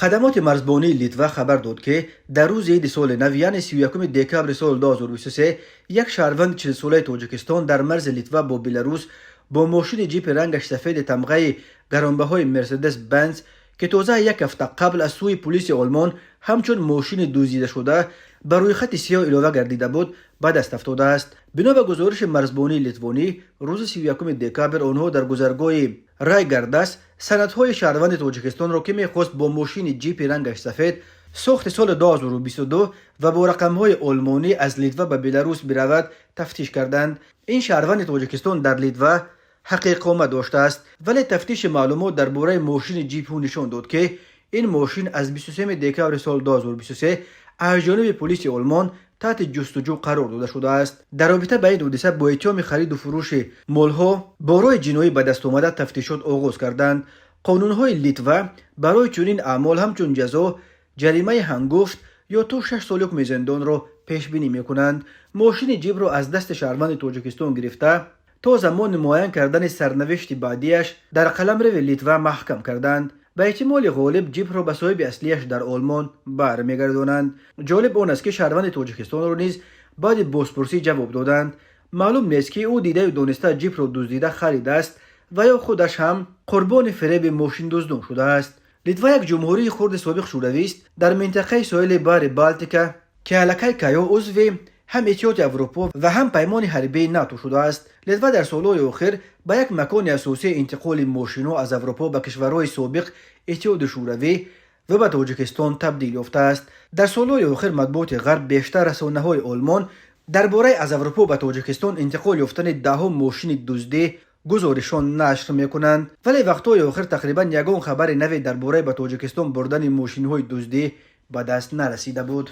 Хадамоти марзбонии Литва хабар дод, ки дар рӯзи иди соли нав, яъне 31 декабри соли 2023, як шаҳрванди 40-солаи Тоҷикистон дар марзи Литва бо Беларус бо мошини ҷипи рангаш сафеди тамғаи гаронбаҳои Мерседес Бенз, ки тоза як ҳафта қабл аз сӯи пулиси Олмон ҳамчун мошини дуздидашуда ба рӯйхати сиёҳ илова гардида буд, ба даст афтодааст. Бино ба гузориши марзбонии литвонӣ, рӯзи 31 декабр онҳо дар гузаргоҳи Райгардас санадҳои шаҳрванди Тоҷикистонро, ки мехост бо мошини ҷипи рангаш сафед сохти соли 2022 ва бо рақамҳои олмонӣ аз Литва ба Беларус биравад, тафтиш карданд. Ин шаҳрванди Тоҷикистон дар Литва ҳаққи иқома доштааст, вале тафтиши маълумот дар бораи мошини ҷипи ӯ нишон дод, ки ин мошин аз 23 декабри соли 2023 аз ҷониби пулиси Олмон таҳти ҷустуҷӯ қарор дода шудааст. Дар робита ба ин ҳодиса бо иттиҳоми хариду фурӯши молҳо бо роҳи ҷиноӣ ба даст омада тафтишот оғоз карданд. Қонунҳои Литва барои чунин аъмол ҳамчун ҷазо ҷаримаи ҳангуфт ё то 6 соли ҳукми зиндонро пешбинӣ мекунанд. Мошини ҷибро аз дасти шаҳрванди Тоҷикистон гирифта, то замони муайян кардани сарнавишти баъдиаш дар қаламрави Литва маҳкам карданд. Ба эҳтимоли ғолиб, ҷипро ба соҳиби аслиаш дар Олмон бармегардонанд. Ҷолиб он аст, ки шаҳрванди Тоҷикистонро низ баъди бозпурсӣ ҷавоб доданд. Маълум нест, ки ӯ дидаю дониста ҷипро дуздида харидааст ва ё худаш ҳам қурбони фиреби мошиндуздон шудааст. Литва як ҷумҳурии хурди собиқ шӯравист дар минтақаи соҳили баҳри Балтика, ки аллакай кайҳо узви ҳам Иттиҳоди Аврупо ва ҳам паймони ҳарбии НАТО шудааст. Литва дар солҳои охир ба як макони асосии интиқоли мошинҳо аз Аврупо ба кишварҳои собиқ Иттиҳоди Шӯравӣ ва ба Тоҷикистон табдил ёфтааст. Дар солҳои охир матбуоти Ғарб, бештар расонаҳои Олмон, дар бораи аз Аврупо ба Тоҷикистон интиқол ёфтани даҳҳо мошини дуздӣ гузоришон нашр мекунанд, вале вақтҳои охир тақрибан ягон хабари наве дар бораи ба Тоҷикистон бурдани мошинҳои дуздӣ ба даст нарасида буд.